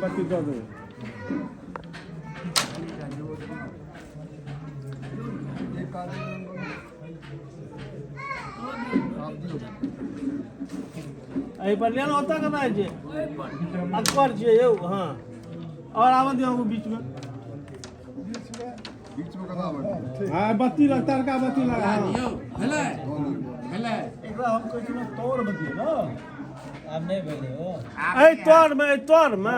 बत्ती दऽ देबै। एहि पर लिअ ने, ओतऽ कतऽ छै? अकबर छियै यौ। हँ, आओर आबऽ दियौ बीचमे। हँ, बत्ती लग, तरका बत्ती लगा। भेलै भेलै। एकरा हम कहै छलहुँ तौरमे दियौ ने। आब नहि भेलै ओ। एहि तौरमे, एहि तौरमे।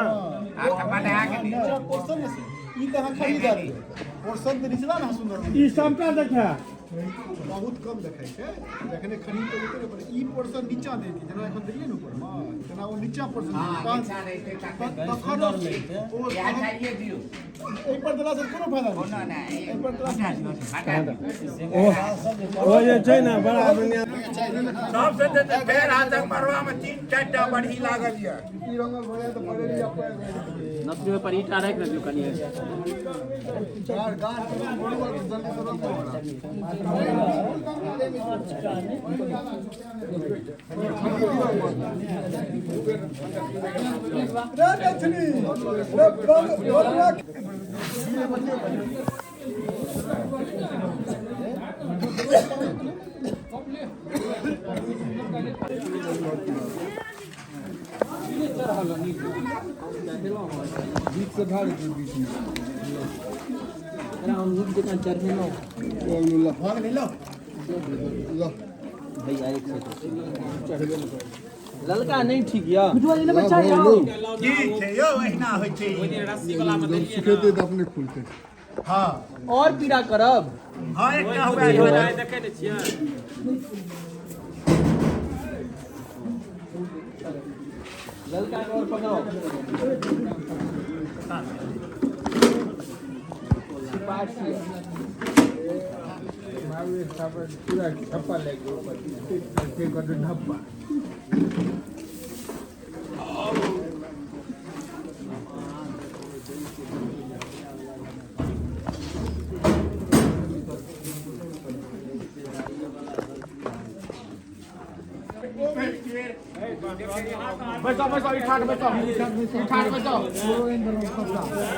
आब तऽ बना के दियौ। पोर्शन ई तऽ अहाँ खरीद देबै, पोर्शन तऽ निचला ने सुन्दर। ई सबटा देखा। बहुत कम देखाइ छै जखने खरीद के उतरे पर। ई पोर्शन नीचा देती, जेना एखन देलियै ने ऊपरमे, तेना ओ नीचा पोर्शन। हँ, नीचा रहितै तखन। तखन ओ इएह चाहिए दियौ। एहि पर देलासँ कोनो फायदा कोनो नहि। नहि। एहि पर देलासँ हटा दियौ, हटा दियौ। ओ जे छै ने बड़ा दुनिया। सबसे तऽ फेर हाथक मरवा में 3-4 टा बढ़ी लागल यऽ। ई रंगल भऽ जाय तऽ पड़ेली अपन। नथुनी पर ईंटा राखि ने दियौ कनि। गाड़ गाड़ बरोबर जल्दी से रंग होगा। रे नथुनी रे बरुआ। बीच से ढाल दियौ बीच में। हम नीक जकाँ चढ़ेलहुँ। लो लो लो। भैया, एक सेकंड, ललका नहीं ठीक यऽ। ठीक छै यौ, अहिना होइ छै। जब सुखेतै तऽ अपने खुलतै। हँ। और पीड़ा करब। हँ, एकटा हुआ। देखै नहि छियै। ललका के और पकड़ो। सिपाही। पूरा ठप्पा लागि गेल ऊपर, ढप्पा। बैसो बैसो, ई ठाठ बैसो, ई ठाठ बैसो।